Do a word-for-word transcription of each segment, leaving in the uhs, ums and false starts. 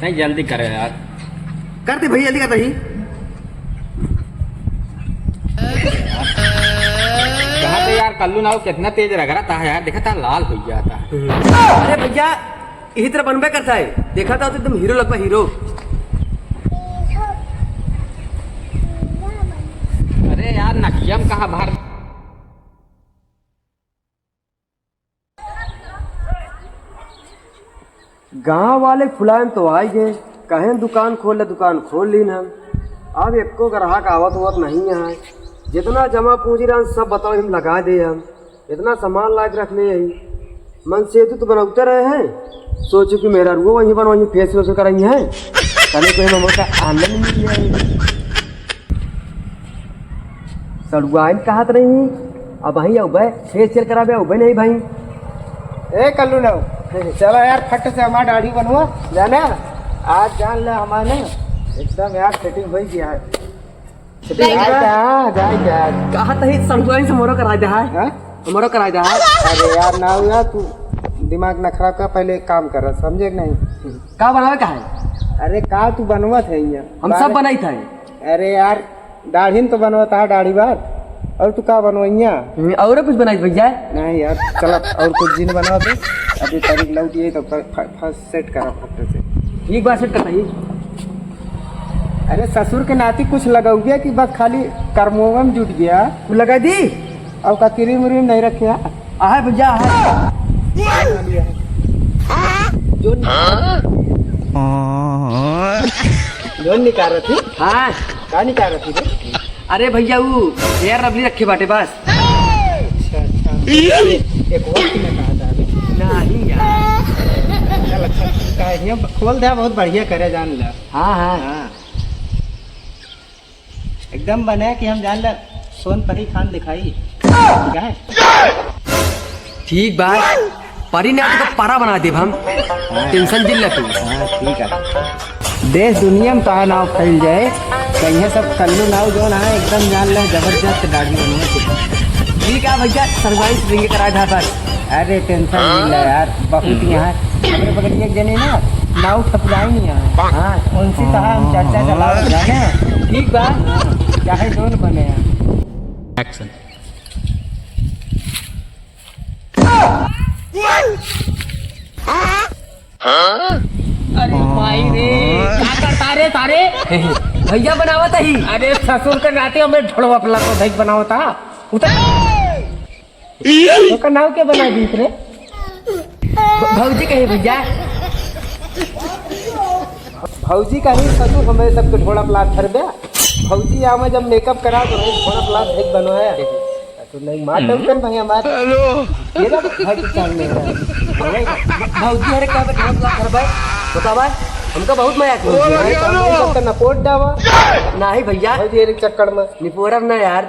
नहीं, जल्दी करे यार। करते भैया, जल्दी करते ही। कहाँ पे यार, कल्लू नाऊ कितना तेज रगड़ता है यार, देखा था लाल हो गया था। अरे भैया, यही तरह बनबे करता है, देखा था तो एकदम हीरो लगता, हीरो। अरे यार, नकियम कहाँ भर। गाँव वाले फुलाइन तो आइ गए, कहेन दुकान खोल ले, दुकान खोल लीन हम। अब एको ग्राहक आवत होत नहीं है। जितना जमा पूँजी रहन सब बताओ हम लगा दे हम। इतना सामान लाइक रख ले यही। मन सेतु तो बनौते रहे हैं, सोचो कि मेहरारुओ वहीं बनवाई, फेस वेस कराई है, तने कोई नंबर का आनंद मिल जाए। सड़ुआइन कहत रही, अब वहीं अउबे, फेशियल कराबे अउबे नहीं भाई। ए कल्लू नाऊ, चला यार, फट से हमार दाढ़ी बनवा, जाना, आज जान ले हमार ना, एकदम यार सेटिंग होइ गया है। सेटिंग जाइ का? जा, जाइ जा। कहत ही सड़ुआइन से मोरो कराइ दे है। हाँ? मोरो कराइ दे है। अरे यार नाऊ यार, तू दिमाग ना खराब कर, पहले एक काम कर, समझे कि नहीं? का बनावे का है? अरे का तू बनवत है यहाँ? हम सब बनाई था। अरे यार, दाढ़ी न तो बनवत है, दाढ़ी बार। और तू का बनवइया? हम्म, और कुछ बनाई भैया? नहीं यार, चल अब और कुछ दिन बनवा दे। अभी तारीख लौट ये तो फ-, फ-, फर्स्ट सेट करा फट से। ठीक बात, सेट करता ही। अरे ससुर के नाती कुछ लगौबे कि बस खाली करमोवा में जुट गया। तू लगा दी? और का क्रीम व्रीम नहीं रखे है? आहे भैया, आहे। जोन, जोन निकाल रही थी? हाँ। का निकाल रही थी रे? अरे भैया, वो फेयर लवली रखे बाटे बस। अच्छा, अच्छा। एक वक्त में कहा था अभी। नहीं यार। चल अच्छा, का है, खोल दे, बहुत बढ़िया करे जान ला। हाँ, हाँ। हाँ। एकदम बने कि हम जान ले सोन परी खान दिखाई। ठीक है? ठीक बा, परी ना तो परा बना देब हम। हाँ। टेंशन जिन ले तू। हाँ, ठीक है। देश दुनिया में तोहार नाव फैल जाए, कहिया सब कल्लू नाव जौन है एकदम जान ले जबरदस्त दाढ़ी बनवा के। ठीक है भैया, सरवाइव रिंग करा था बस। अरे टेंशन नहीं ले यार, बहुत यहाँ हमरे बगलिया के जने ना नाव ठकुराई नहीं है। हाँ, उनसे कहा हम चर्चा चलाओ जाने। ठीक बा, चाहे जोन बने हैं। एक्शन। अरे माई रे, का करता रे सारे? भैया बनावत ही। अरे ससुर के नाते हमें ढोड़वा पला को धैक बनावता। उतर। ओकर नाव के बना दीत रे? भ-, भौजी कहे भैया। भौजी कही ससुर हमें सबके ढोड़ा प्लाट धरबे। भौजी आवे जब मेकअप करा तो हमें ढोड़ा प्लाट भेज बनवाया। तो नहीं मार हम्म। डलकन भाई हमार। हेलो। ये ना भाई के सामने है। भौजी अरे का ढोड़ा प्लाट धरबे? बता भाई, हमका बहुत मया करो। अरे, हेलो। सबका नपोट डावा। नहीं भैया। भौजी अरे चक्कर में। निपोरब ना यार।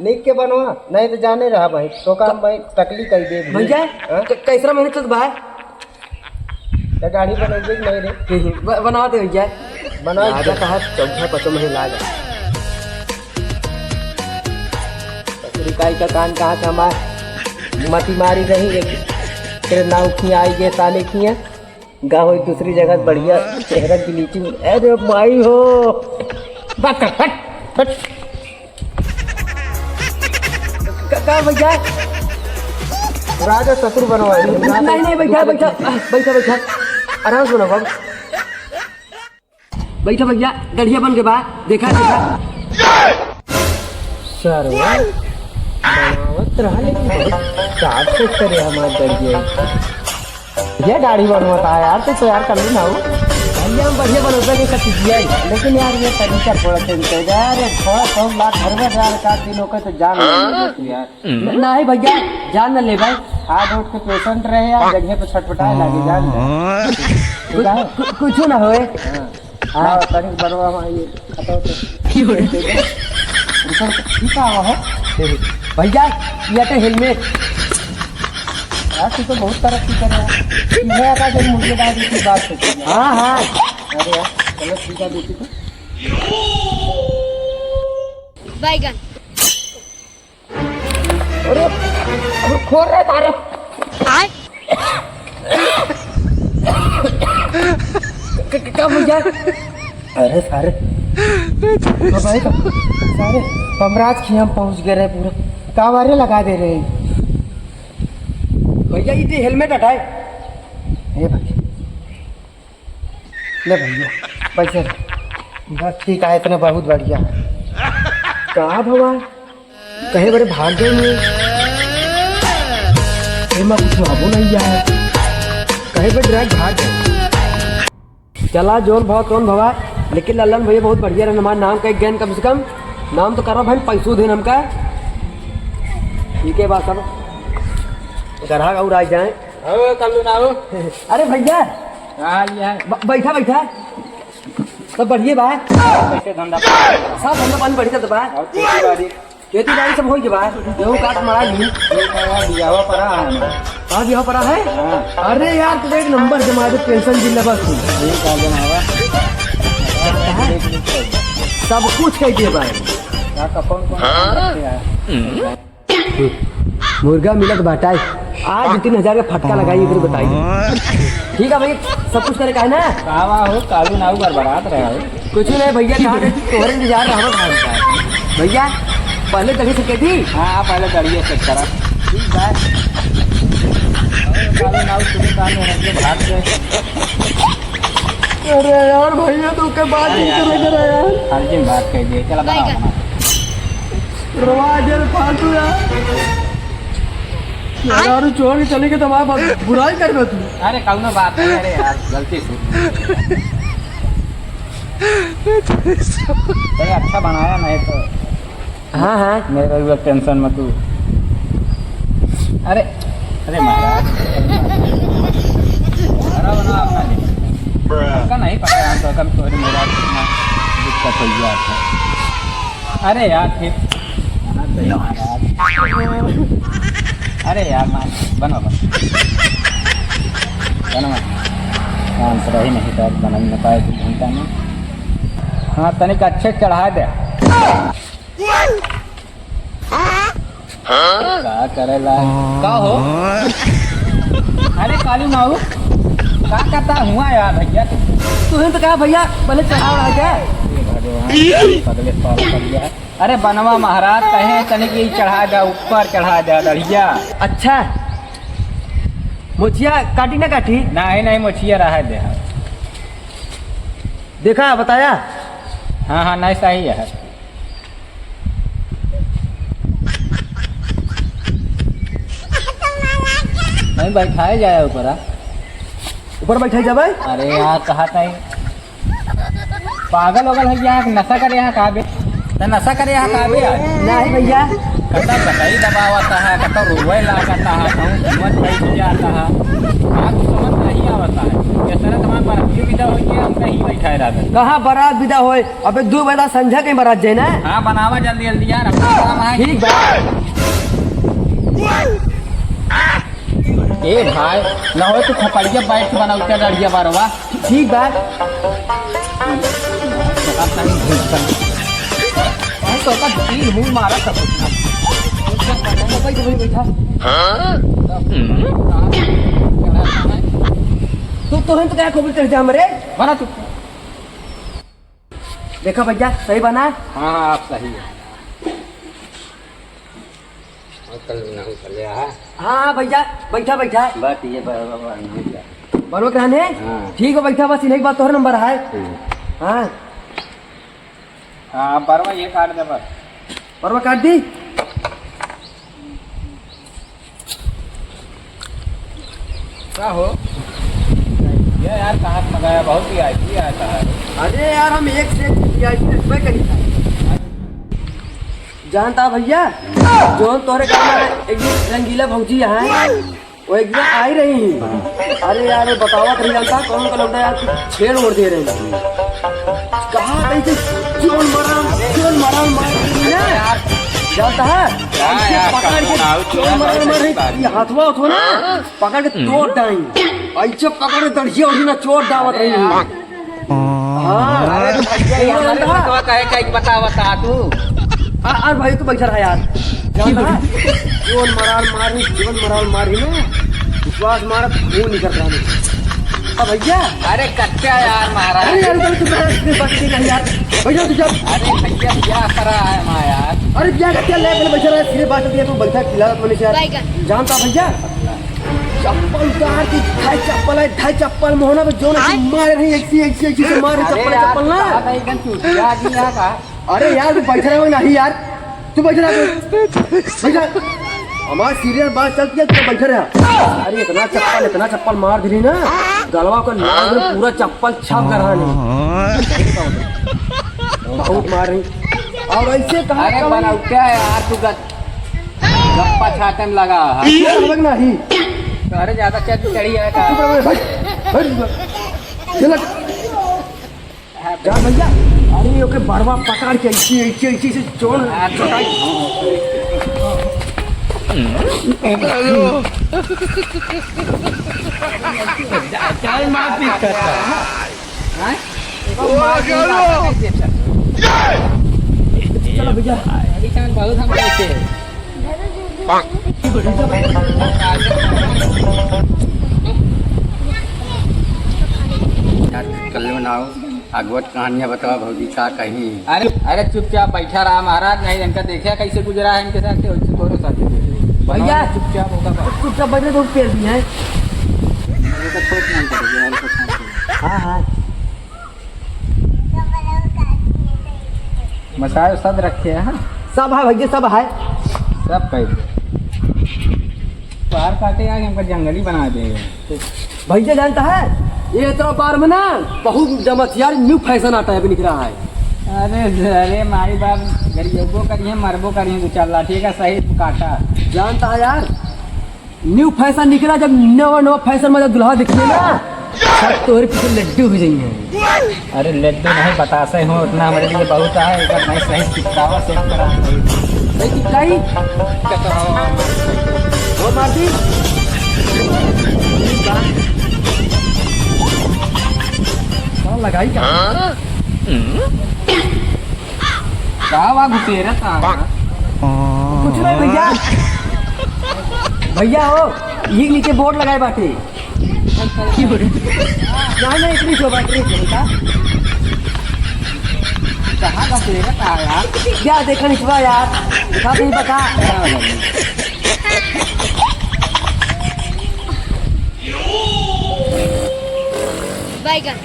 निक के बनवा, नहीं तो जाने रहा भाई, तो काम भाई टकली कई दे भी। भैया, हाँ? क-, कैसरा मेहनत चलत बा? तो दाढ़ी बनोगे कि नहीं रे? ब-, बना दे भैया। बना दे। लागा कहा चौथा पचो महीने लागा। पत्रिकाई का कान कहाँ से हमार मती मारी रही, एक तेरे नाव की आई गए साले की है। गा होई दूसरी जगह बढ़िया चेहरा की नीचे। अरे माई हो, बात कर, हट, हट। का, का भैया? राजा ससुर बनवाए। नहीं, नहीं, बैठा, बैठा, बैठा, बैठा। आराम से बनाओ बाबू। बैठा भैया, गढ़िया बन के बा, देखा, देखा। सरवा बनावत रहा, लेकिन बहुत चाट से करे हमार गढ़िया। ये दाढ़ी बनवत है यार, तो, तो यार कर ली ना हो। भैया हम बढ़िया बनवता के सब चीज है। लेकिन यार ये तरीका थोड़ा change कर दे यार, ये थोड़ा सा लात भर में यार, चार दिन होकर तो जान ले यार। न-, नहीं भैया, जान न ले भाई। हाथ उठ के patient रहे यार, गढ़िया पे छटपटाए लागे जान ले। ठीक है? कु-, कुछ ना होए। हाँ। हाँ। हाँ, तनिक बरवा वहाँ ये खतरा तो। रुको, रुको, ठीक है, वहाँ है। भैया, ये तो helmet। यार, तू तो बहुत तरक्की कर रहा है। ये का जब मुझे बात की बात होती है। हाँ, हाँ। अरे यार, चलो ठीक है, देखी तो। बैगन। अरे, अरे, खोल रहे तारे। आय। क-, क-, का भैया? अरे सारे, तो भाई तो सारे पमराज की हम पहुंच गए रहे पूरा। कावारे लगा दे रहे हैं। भैया, ये हेलमेट हटाए। ए भाई, ले भैया, पैसे। बस ठीक है, इतना बहुत बढ़िया है। का भवा? कहे बड़े भाग गए हैं। एमा कुछ मालूम नहीं है। कहे बड़े direct भाग गए। चला, जौन भवा, तौन भवा, लेकिन लल्लन भैया बहुत बढ़िया रहन। हमार नाम कह गए कम से कम, नाम तो करवा भाई, पैसो देन हमका। ठीक है, बात सब ग्राहक और आ जाए। ओ, कल्लू ना हो। अरे भैया। का हाल है? ब-, बैठा, बैठा। सब बढ़िया बा? कैसे धंधा पानी? सब धंधा पानी बढ़िया चलत बा। और खेती बाड़ी? खेती बाड़ी सब हो गया बा। गेहूं काट मारा ली। ये का यार, बियाहवा पड़ा है हमारा। हाँ, बियाहवा पड़ा है? हाँ। अरे यार, तू एक नंबर जमा दे, tension जिला बस तू। ये का जमावा? सब कुछ कह दिए भाई। का, का, कौन, कौन काम करते हैं? मुर्गा मिलत बाटा। आज तीन हजार का फटका लगाई, इधर बताई। ठीक है भाई, सब कुछ करे का है ना? कावा हो, कालू नाऊ बरबरात रहा हो। कुछ नहीं भैया, कहाँ के तोहरे इंतजार रहा था। भैया, पहले दही से के दी? हाँ, पहले दहिया से करा। ठीक बात। कालू नाऊ तुम्हें काम में है, भाग गए। अरे यार भैया, तू के बात अरे नहीं यार, करे करे यार। हर दिन बात कर दिए, चला बनाओ, बनाओ। रवा जल फालतू यार। यार, छोड़ के चले के तो हमारे पास बुराई कर रहे तू। अरे, कौनो बात नहीं, अरे यार, गलती से। अरे, अच्छा बनाया नहीं तो। हाँ, हाँ। मेरे को tension मत तू। अरे, अरे महाराज। अरे बना अपना ले। का नहीं पता यार, तो कम तोरे मेरा कितना दिक्कत हो गया था। अरे यार, फिर। अरे यार, मार, बनो, बनो। बनो, बनो। काम तो रही नहीं, तो बना ही ना पाए दो घंटा में। हाँ, तनिक अच्छे चढ़ा दे। का करेला? का हो? अरे कालू नाऊ, का करता हुआ यार भैया तू? तुहे तो कहा भैया, पहले चढ़ाव रहा क्या? हे भगवान, पगले पाल पड़ गया। अरे बनवा महाराज कहे तने कि चढ़ा जा, ऊपर चढ़ा जा, दढ़िया। अच्छा, मोचिया काटी ना काटी? नहीं, नहीं, मोचिया रहा दे। देखा, बताया? हाँ, हाँ, नहीं, सही है। नहीं, बैठाए जाए ऊपर, आ। ऊपर बैठाए जाबे? अरे यार, कहा था ही। पागल वगल है यार, नशा करे यहाँ का बे? तो नशा करे यहाँ का बे यार? नहीं भैया। कतौ कतई दबावत है, कतौ रोवे लागत है, कहूँ घूमत बैठ जाता है। बात समझ नहीं आवता है। ये तरह तुम्हारे बरातियों विदा होइए, हम कहीं बैठाए रहबे। कहाँ बारात विदा होए? अबे दो बजे संझा के बारात जाए ना। हाँ, बनावा जल्दी जल्दी यार, अपना काम है। ठीक बा। ए भाई, ना हो तो खोपड़िया बैठ के बनाओ, क्या लड़िया बारवा। ठीक बा। हम तो का तीन मुंह मारा सब। बैठा, बैठा, बैठा। तू तुरंत क्या खोपड़ी चढ़ जा हमरे? बना तू। देखा भैया, सही बना? हाँ, हाँ, आप सही है। और कल ना हो चले, हाँ? हाँ, हाँ, भैया, बैठा, बैठा। बात ये ब-, ब-, ब-, नहीं जा। बनवा के रहने? हाँ। ठीक है, बैठा, बस इन्हीं के बाद तोहर नंबर है। हम्म। हाँ। हाँ, परवा ये काट दे बस। परवा काट दी? का हो? ये यार, कहाँ से मंगाया? बहुत VIP आता है। अरे यार, हम एक से एक VIP रखबे करी था। जानता भैया, जौन तोरे गाँव में एक दिन रंगीला भौजी है, वो एक दिन आई रही। अरे यार, वो बतावत रही, जानता कौन का लौंडा यार, छेड़ ओड़ दे रहे। कहा गई थी, जोन मरान, जोन मरान मार रही ना, जानता है? हाँ ऐसे यार, पकड़ के कपूर आओ, जोन मरान मार रही, ये हथवा उठो ना, पकड़ के तोड़ डाई। ऐसे पकड़ के दड़िया उठी ना, चोट डावत रही। हाँ। अरे तो भैया, ये हमारे जानता? सतवा कहे का एक बतावा था तू। आ, आ भाई, तू बैठा रहा यार। जानता? जोन मरान मारी, जोन मरान मारी ना, विश्वास मारा, खून निकल रहा है। हाँ भैया। अरे कत्या यार महाराज। अरे यार, तू तो सीधे बात नहीं यार। भैया, तू जा। अरे भैया, क्या करा है माँ यार? अरे क्या, क्या ले, ले, बैठा रहा, सीधे बात नहीं है, तू बैठा, खिला मत मनीष यार। बैगन। जानता भैया? चप्पल उतार के, ढाई चप्पल है, ढाई चप्पल मोहना पे जो ना मारे रही, ऐसी, ऐसी, ऐसी से मारे अरे चप्पल, यार, चप्पल ना। बात है, एकदम चुटिया आदमी है का? अरे यार, तू बैठा रहो नहीं यार, तू बैठा रहो, बैठा। हमार सीरियस बात चलती है, तू बैठा रहा। अरे इतना चप्पल, इतना चप्पल मार दिली ना, गलवा का लाल में पूरा चप्पल छाप कर रहा नहीं। बहुत मार रही। और ऐसे कहा अरे कहा बनौते है यार, तू गप-, गप्पा छाटे में लगा है। ये अलग नहीं। तो अरे ज्यादा क्या चढ़ी है का? चुप रहो, हट, हट, चल। जा भैया, अरे ओके बड़वा पकड़ के ऐसे, ऐसे, ऐसे, ऐसे जोड़। चल मार पीट करता। हाँ? चलो भैया। अभी चांद बहुत हम लेते हैं। यार, कल्लू नाऊ, अगवत कहानियाँ बतावा भौजी, का कहीं? अरे, अरे चुपचाप बैठा रहा महाराज, नहीं इनका देखा कैसे गुजरा है इनके साथ, वैसे तोरो साथ गुजरे। भैया, चुपचाप होगा बात। चुपचाप बैठ रहे तो पेड़ भी हैं। अरे तो छोट नहीं करेगा, अरे तो छोट नहीं। हाँ, हाँ। मसाज सब रखे हैं, हाँ? सब है भैया, सब है। सब कह दे। बाहर काटे आगे हमका जंगली बना दे। भैया जानता है, ये तो बार में ना बहुत जमत यार, न्यू फैशन आता है, अभी निकला है। अरे, अरे माई बाप गरीबो करिए, मरबो करिए, दो चार लाठी का सही काटा। जानता है यार, न्यू फैशन निकला, जब नवा नवा फैशन में जब दुल्हा दिखिए ना, सब तोहरे पीछे लड्डू हो जाइए। अरे लड्डू नहीं बतासे हो, उतना हमारे लिए बहुत है। एक बार नहीं सही चिपकावा, सेट करा। नहीं चिपकाई? वो मार दी। कहाँ लगाई का? का बा घुसेरत आ? कुछ नहीं भैया। भैया हो, ये नीचे बोर्ड लगाए बाटे। नहीं, नहीं, इतनी शोभा, इतनी शोभा। कहाँ घुसेरत आ यार? क्या देखा निचवा यार? दिखा नहीं पता। बैगन।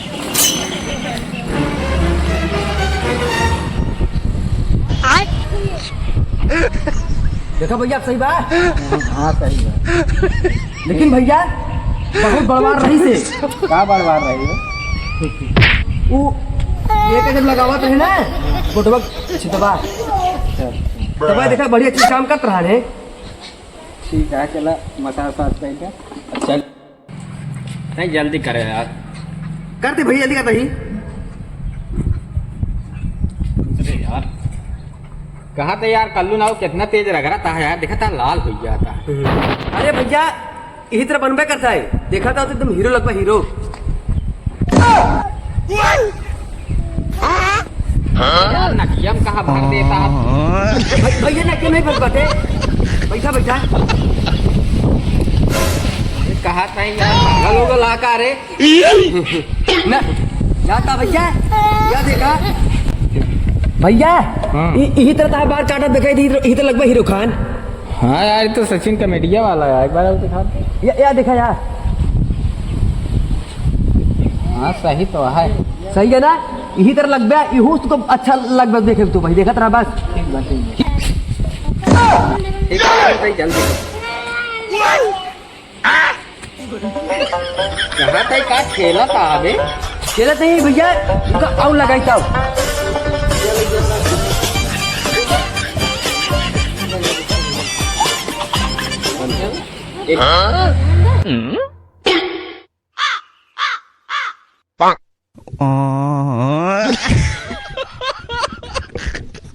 देखा भैया, सही बा? हाँ, सही बा। लेकिन भैया, बहुत बड़वार रही से। का बड़वार रही हो? वो, ये का जब लगावत रहे ना, बोटवा छितवा। अच्छा, अच्छा। तो भाई देखा, बढ़िया चीज काम करत रहा है। ठीक है, चला, मसाज वसाज कइके। अच्छा। नहीं, जल्दी करे यार। करते भैया, जल्दी करते ही। अरे यार, कहा था यार, कल्लू नाऊ कितना तेज रगड़ता है यार, देखा था लाल हो गया था। अरे भैया, यही तरह बनबे करता है, देखा था तो एकदम हीरो लगता, हीरो। यार, नकिया में कहाँ भर देता है? भाई, भैया, नकिया नहीं भर बाटे। बैठा, बैठा। ये कहा था यार, पागल हो गया का रे? ना, जाता भैया, या देखा? भैया, हाँ। इ-, इही तरह तार बार काटा दिखाई दी, इही तरह लगबा हीरो खान। हाँ यार, ये तो सचिन कमेडिया वाला है, एक बार और दिखा दे। या, या देखा यार। हाँ, सही तो है। सही है ना? इही तरह लगबे, इहू से तो अच्छा लगबे, देखे तो भाई, देखत रहा बस। ठीक बात है। एक बार और भाई, जल्दी। कहाँ तक का खेलत आवे? खेलत नहीं भैया, उनका आउट लगाई तब।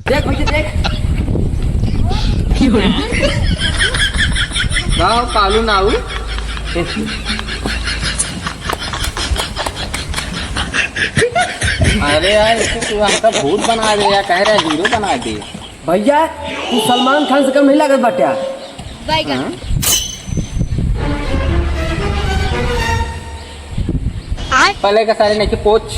देख भैया, देख। का हो, कालू नाऊ? अरे यार, इसको तू हमका भूत बना दे या कह रहा है हीरो बना दे। भैया, तू सलमान खान से कम नहीं लागत बाट्या। बैगन। हाँ? साले का साले नहीं पोछ।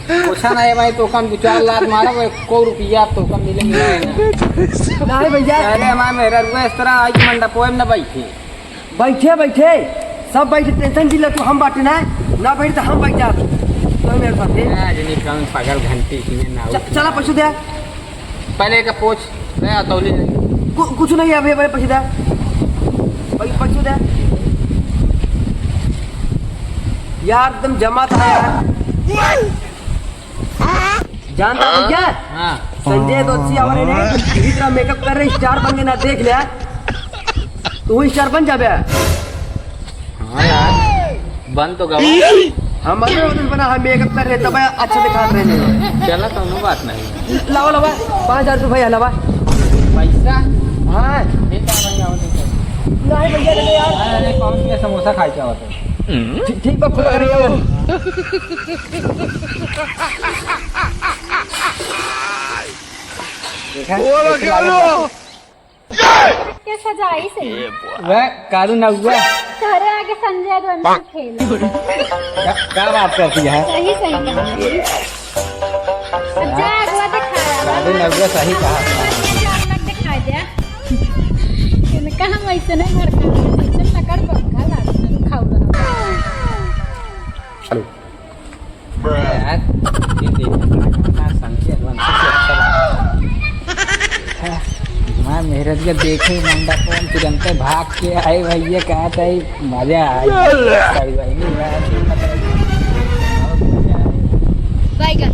पोछा नहीं भाई, तो कम दो चार लात मारा, वो एको रुपया तो कम मिले नहीं। नहीं भैया। अरे हमारे मेरा रुआ इस तरह आई मंडप पोएम ना बैठे। बैठे, बैठे, सब बैठे, tension जिन ले तू, हम बाटे ना, ना बैठ तो हम बैठ जात। तो मेरे साथे। आज नहीं कौन पागल घंटी की ना च-, चला पैसे दे। पहले का पोछ, मैं आता हूँ, ले जाइए। कु-, कुछ नहीं है, अभी, अभी पैसे दे। भाई, पैसे दे। यार, तुम जमा था यार। जानता भैया? हाँ। संजय दोषी हमारे ने इतना makeup कर रहे, star बन के ना देख लिया। तू ही star बन जाबे। हाँ यार, बन तो गवा। हम बन रहे, बना, हम makeup कर रहे, तब अच्छा दिखा रहे हैं। चला, कौनो बात नहीं। लावा, लावा, पाँच हजार रुपया लावा। पैसा? हाँ। ठीक है भाई, आओ, ठीक है। नहीं भैया, ले ले यार। अरे, कौन सी समोसा खाई क्या होता है? ठीक, ठीक बा, खुद करिए। देखा? वो लोग क्या लो? के सजाई सही। वह कालू नौआ। तोहरे आगे संजय द्वंद्व खेल। क्या, क्या बात करती है? सही, सही कहा। अब जा अगुआ दिखाया। कालू नौआ सही कहा। संजय द्वंद्व दिखा दे। इनका हम ऐसे नहीं भड़का, ऐसे लकड़ पंखा लागल खाऊ रहा। हेलो। यार, ये देखो, कितना संजय द्वंद्व से अच्छा लगा। हाँ, मेहरत के देखे मंडप में तुरंते भाग के आए भैया, कहा था, मजा आए। बैगन।